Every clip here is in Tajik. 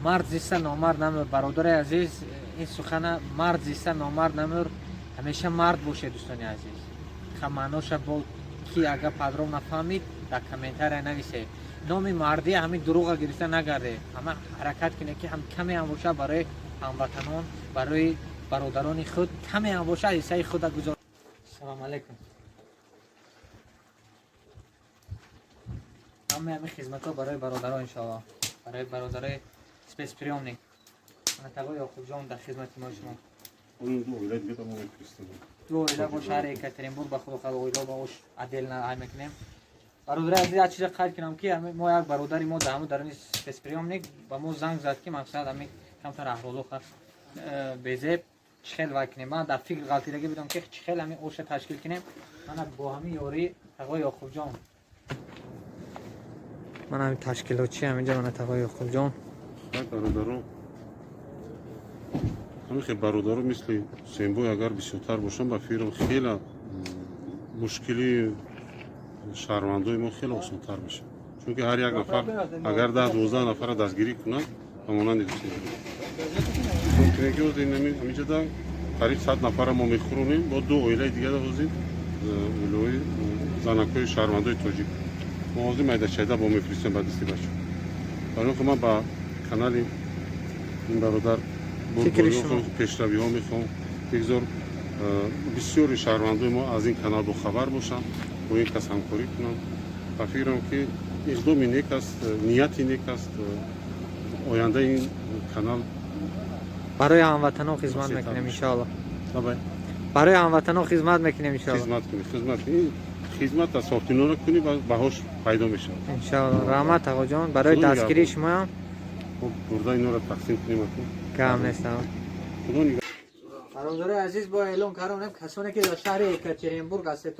Мард зиста номард намур. Бародари азиз, ин сухана мард зиста номард намур, ҳамеша мард бошед, дӯстони азиз. Ха, маъноша бо ки агар падром нафаҳмид, дар комментария нависед. Номи мардӣ ҳамин дурӯға гирифта нагарде, ҳама ҳаракат кунед, ки ҳам каме ҳам бошад барои ҳамватанон, барои бародарони худ каме ҳам бошад ҳиссаи худа гузор. Салому алайкум. Ҳамаи ҳамин хизматҳо барои бародаро, иншоалло, барои бародарои спецприёмник. Мана тағои Ёқубҷон дар хизмати мо шумо. Ду оила бо шаҳри Екатеринбург, ба худо хоҳад, оила ба ош отдельно ай мекунем. Бародари азиз, як чиза қайд кунам, ки мо як бародари мо дар ҳамун даруни спецприёмник ба мо занг зад, ки мақсад ҳамин камтар аҳволу безеб, чӣ хел вай кунем. Ман дар фикр ғалтидагӣ будам, ки чӣ хел ҳамин оша ташкил кунем. Мана бо ҳамин ёрии тағои Ёқубҷон, ман ҳамин ташкилотчи ҳаминҷа, мана тағои Ёқубҷон. Бародаро, ҳамин хел бародаро мисли Ҳусейнбой агар бисёртар бошанд, ба фикрам, хеле мушкили шаҳрвандои мо хеле осонтар мешавад, чунки ҳар як нафар агар 10-12 нафара дастгирӣ кунад, ба монанди Ҳусейн, ки ҳаминҷода қариб 100 нафара мо мехӯронем, бо ду оилаи дигара, ҳозир оилаҳои занакҳои шаҳрвандои тоҷик мо ҳозир майдачайда бо мефиристем ба дасти бачаҳо. Барои он ман ба канали ин бародар пешравиҳо мехоҳам. Бигзор бисёри шаҳрвандои мо аз ин канал бохабар бошанд, бо ин кас ҳамкорӣ кунанд. Ба фикрам, ки иқдоми нек аст, нияти нек аст. Ояндаи ин канал барои ҳамватанон хизмат мекунем, иншоалло. Барои ҳамватанон хизмат мекунем, иншоалло. Хизмат кунӣ, хизмат кунӣ, хизмат аз софтиноро кунӣ, баҳош пайдо мешавад. Иншоалло. Раҳмат, тағоҷон, барои дастгирии шумоям. Бурда инора тақсим кунем. Кам нест. Бародарои азиз, бо эълон кардам, касоне ки дар шаҳри Екатеринбург ҳастед,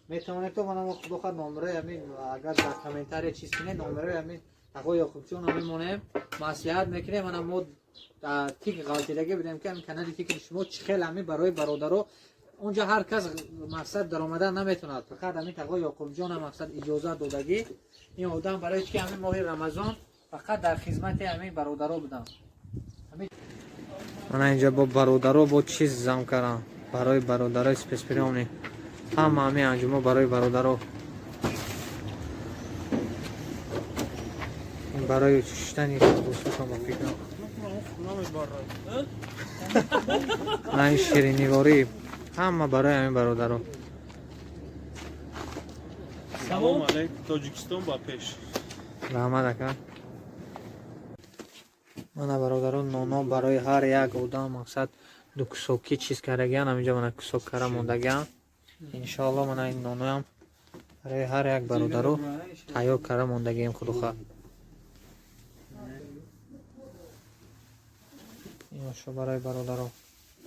метавонед то манам, худо хоҳад, номерои ҳамин агар дар комментария чиз кунед, номерои ҳамин тағои Ёқубҷон мемонем, маслиҳат мекунем. Мана мо тик ғалтидагӣ будем, ки ҳамин канали фикри шумо чӣ хел ҳамин барои бародаро онҷа ҳар кас мақсад даромадан наметавонад, фақат ҳамин тағои Ёқубҷон мақсад иҷозат додагӣ ин одам, барои чи ки ҳамин моҳи Рамазон фақат дар хизмати ҳамин бародаро будам. Мана инҷа бо бародаро бо чиз зам кардам барои бародарои спецприёмник. Ҳама ҳамин анҷумо барои бародаро, ин барои шуштани босушон, ба фикрам. На, ин ширинниворӣ, ҳама барои ҳамин бародаро. Салом алейкум, Тоҷикистон ба пеш! Раҳмат, ака. Мана, бародарон, ноно барои ҳар як одам мақсад ду кусокӣ чиз кардагиан. Ҳаминҷа мана кусок кара мондагиан. Иншоалло, мана ин ноноям барои ҳар як бародаро тайёр карда мондагием, худохоҳ. Ин ошо барои бародаро,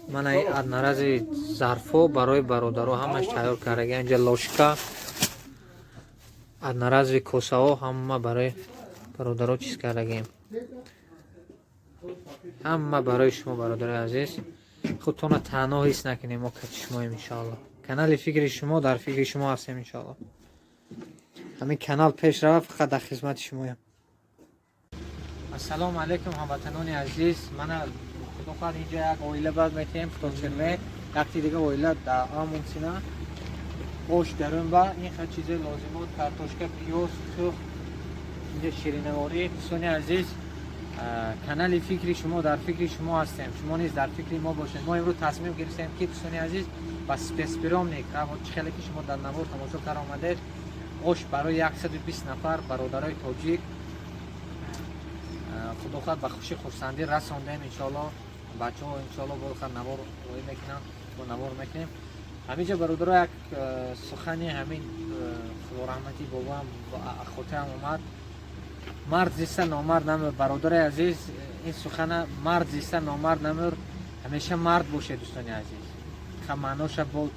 мана ин одноразовый зарфҳо барои бародаро ҳамаш тайёр кардагиан. Инҷа ложка, одноразовый косаҳо, ҳама барои бародаро чиз кардагием. Ҳама барои шумо, бародарои азиз. Худтонро танҳо ҳис накунем, мо кати шумоем, иншоалло. Канали фикри шумо, дар фикри шумо ҳастем, иншоалло. Ҳамин канал пеш равад, фақат дар хизмати шумоям. Ассалому алайкум, ҳамватанони азиз. Мана, худо хоҳад, инҷа як оила бад метиҳем, Вторчермет, якти дига оила дар Амунсина. Ош дарунба ин хел чизои лозимот: картошка, пиёз, тухм, инҷа ширинаворӣ. Дӯстони азиз, канали фикри шумо, дар фикри шумо ҳастем, шумо низ дар фикри мо бошед. Мо имрӯз тасмим гирифтем, ки, дӯстони азиз, ба спецприёмник, чӣ хеле ки шумо дар навор тамошо кар омадед, ош барои 120 нафар бародарои тоҷик, худо хоҳад, ба хуши хурсандӣ расондем, иншоалло. Бачаҳо, иншоалло, бо навор роӣ мекунанд, бо навор мекунем. Ҳаминҷа, бародаро, як сухани ҳамин худораҳматӣ бобоам хотирам омад: мард зиста номард намур. Бародари азиз, ин сухана мард зиста номард намур, ҳамеша мард бошед, дӯстони азиз. Ха, маъноша бо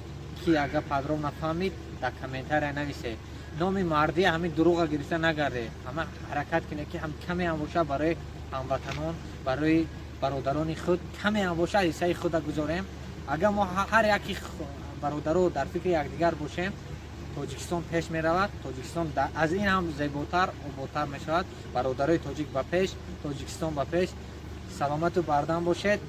ки агар падром нафаҳмид, дар комментария нависед. Номи мардӣ ҳамин дурӯға гирифта нагарде, ҳама ҳаракат кунед, ки ҳам каме ҳам бошад барои ҳамватанон, барои бародарони худ каме ҳам бошад ҳиссаи худа гузорем. Агар мо ҳар яки бародаро дар фикри якдигар бошем. Тоҷикистон пеш меравад, Тоҷикистон аз ин ҳам зеботар, ободтар мешавад. Бародарои тоҷик, ба пеш, Тоҷикистон ба пеш. Саломату бардам бошед.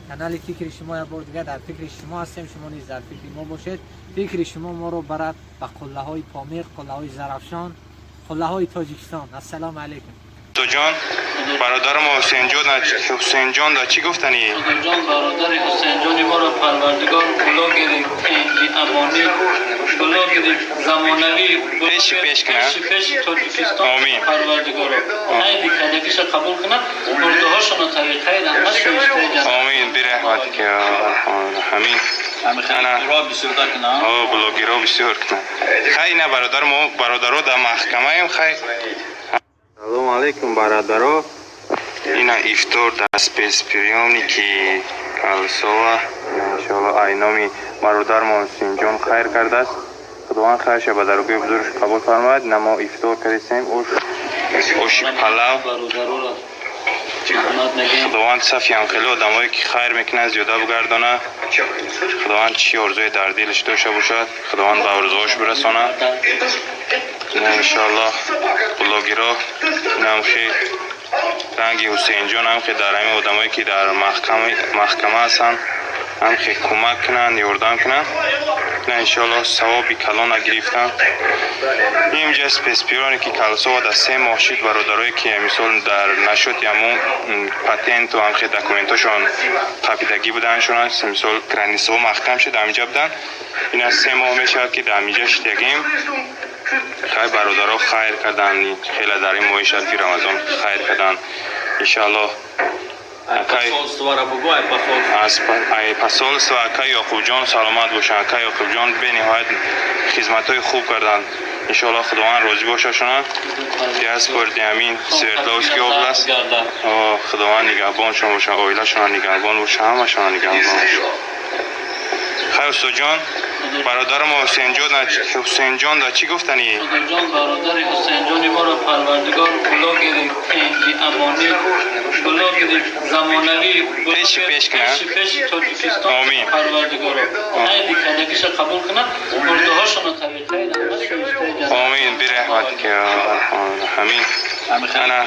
Канали «Фикри шумо» як бор дигар дар фикри шумо ҳастем, шумо низ дар фикри мо бошед. Фикри шумо моро барад ба қуллаҳои Помир, қуллаҳои Зарафшон, қуллаҳои Тоҷикистон. Ассалому алайкум. Ҷон, бародарам Ҳусейнҷон, Ҳусейнҷон, да чӣ гуфтанӣ? Ҷон, бародари Ҳусейнҷони моро Парвардигор блогери тинҷи амонӣ, блогери замонавӣ, пеши пеш кунад, пеши пеши Тоҷикистон. Омин. Парвардигоро айби кардагиша қабул кунад, мурдаҳошона тариқаи раҳмат шоистаи ҷаннат. Омин бирахмат ки ҳамин. Ана. О, блогерро бисёр кунад. Хай, ина бародар, мо бародаро дар маҳкамаем. Хай, салому алейкум, бародаро. Ина ифтор дар спецприёмники Калсова. Иншоалло, ай номи бародармон Ҳусейнҷон хайр кардааст. Худованд хайрша ба даргоҳи ҳузураш қабул фармояд. На, мо ифтор кардистем, ош, оши палав. Бародароро раҳмат мегӯем. Худованд сафи ҳамхеле одамое ки хайр мекунанд, зиёда бигардона. Худованд чӣ орзуе дар дилаш дошта бошад, Худованд ба орзуҳош бирасонад. Иншоаллоҳ, блогеро инамхи ранги Ҳусейнҷон ҳамхе дар ҳамин одамое ки дар маҳкама ҳастанд, ҳамхе кӯмак кунанд, ёрдам кунанд. На, иншоаллоҳ, савоби калона гирифтанд. Инҷа спецприёмники Калсова дар 3 моҳ шид. Бародарое ки мисол дар нашоти ҳамун патенту ҳамхе документошон қапидагӣ буданшон аст, мисол границаҳо маҳкам шуд, ҳаминҷа буданд. Ина 3 моҳ мешавад, ки дар ҳаминҷа шидагим. Хай, бародаро хайр карданд хеле, дар ин моҳи шарифи Рамазон хайр карданд. Иншоаллоҳ, акай аз посольство, акай Ёқубҷон саломат бошанд. Акай Ёқубҷон бениҳоят хизматҳои хуб карданд. Иншоаллоҳ, Худованд розӣ бошадшонанд. Диаспорти ҳамин Свердловский область, Худованд нигаҳбоншон бошад, оилашона нигаҳбон бошад, ҳамашона нигаҳбон бошад. Хай, устодҷон, бародарам Ҳусейнҷон, Ҳусейнҷон, да чӣ гуфтанӣ? Ҷон, бародари Ҳусейнҷони моро Парвардигор блогери тинҷи амонӣ, блогери замонавӣ, пеши пеш кунад, пеши пеши Тоҷикистон. Омин. Парвардигоро айби кардагиша қабул кунад, мурдаҳошона тариқаи раҳмат шоистаи ҷаннат. Омин бирахмат ки ҳамин. Ана.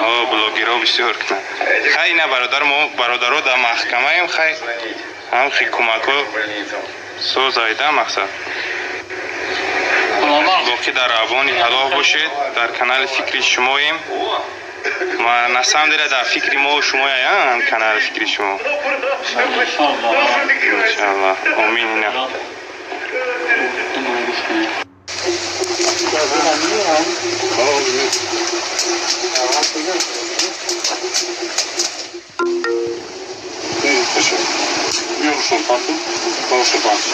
О, блогерро бисёр кунанд. Хай, ина бародар, мо бародаро дар маҳкамаем. Хай, ҳамхе кӯмакҳо созайда мақсад. Боқӣ дар абони ҳалол бошед. Дар канали «Фикри шумоем». Ма на самом деле дар фикри мо шумояям, канали «Фикри шумо». Иншаллоҳ, омин. Ина. Биёршон парту, баоша бахш.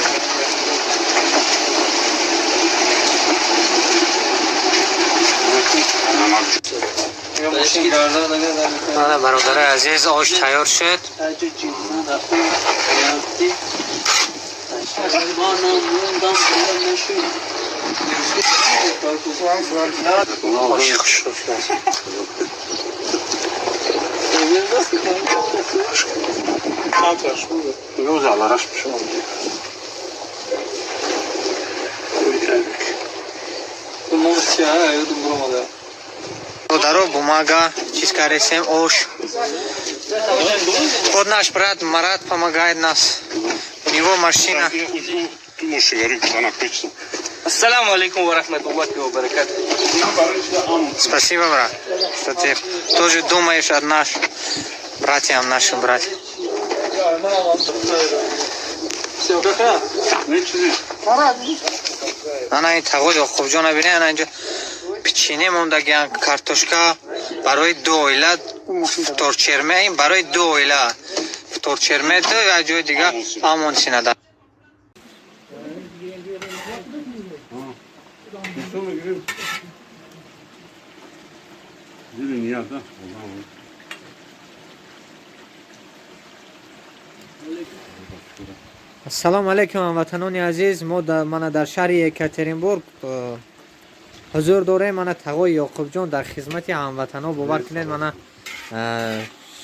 Ана, бародари азиз, ош тайёр шуд. Оши хушрӯ шудааст. Юзалараш пишон. Бародаро, бумага, чиз кардесем, ош. Вот наш брат Марат помогает нас. У него машина. Ту мошигари зана печсам. Ассаламу алейкум ва рахматуллахи ва баракатух. Спасибо, брат, что ты тоже думаешь о наш братьям, нашим братьям. Не чизи. Ана ин тағои Ёқубҷона бинед, ана инҷа печенье мондагиан, картошка барои ду оила, вторчерме, ин барои ду оила. Вторчерме ду як ҷои дига амонсинада. Мисол мегирем. Дили ният, да? Аллоҳ. Ассалому алайкум, ҳамватанони азиз. Мо мана дар шаҳри Екатеринбург ҳузур дорем. Мана тағои Ёқубҷон дар хизмати ҳамватанҳо. Бовар кунед, мана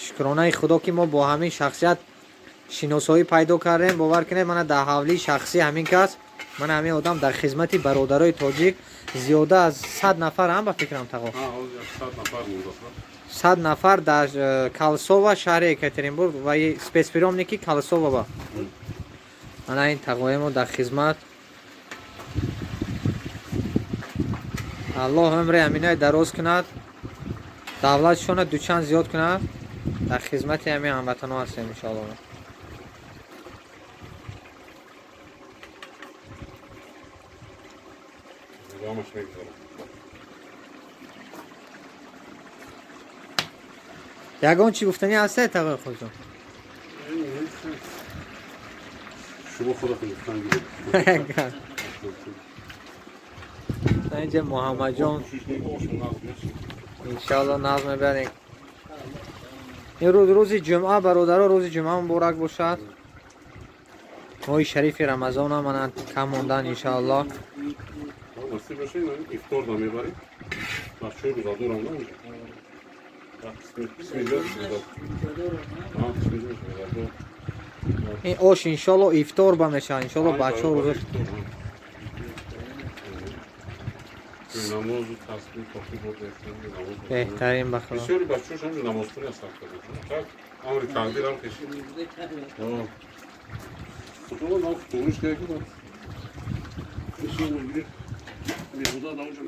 шукронаи Худо, ки мо бо ҳамин шахсият шиносоӣ пайдо кардем. Бовар кунед, мана дар ҳавлии шахсии ҳамин кас Ман ҳамин одам дар хизмати бародарои тоҷик зиёда аз 100 нафар ҳам ба фикрам тағо. 100 нафар дар Калсова, шаҳри Екатеринбург ва спецприёмники Калсова ба. Мана ин тағоемо дар хизмат. Аллоҳ умри аминаи дароз кунад, давлатшона дучанд зиёд кунад. Дар хизмати ҳамин ҳамватанҳо ҳастем иншоаллоҳ. Ягон чӣ гуфтанӣ ҳастед тағои худтон? Шумо худатон гуфтан гиред. Инҷа Муҳаммадҷон иншоаллоҳ нағз мебарем. Ин рӯз рӯзи ҷумъа бародаро, рӯзи ҷумъа муборак бошад. Моҳи шарифи Рамазон ҳам мана кам мондан иншоаллоҳ. Насиб боша, ифтор да мебарем. Бачаҳои рӯзадорам на онҷо. Ин ош иншоаллоҳ ифтор ба мешавад. Иншоаллоҳ бачаҳо рӯза намозу тасбиҳ кофӣ буд. Беҳтарин ба худо. Бисёри бачаҳош ҳамҷо намозхонӣ ҳастанд. Так амри тақдир ҳам кашид. Худо нам футуриш кард ки беҳуда наонҷо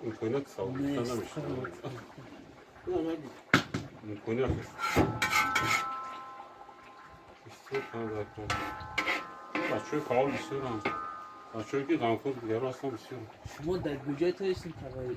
имконият савол намешавад. Имконият бисёр кам. Бачаҳои фаъол бисёранд. Бачаҳое ки ғамхор дигаро ҳастанд бисёр. Шумо дар куҷо тоистед тағои?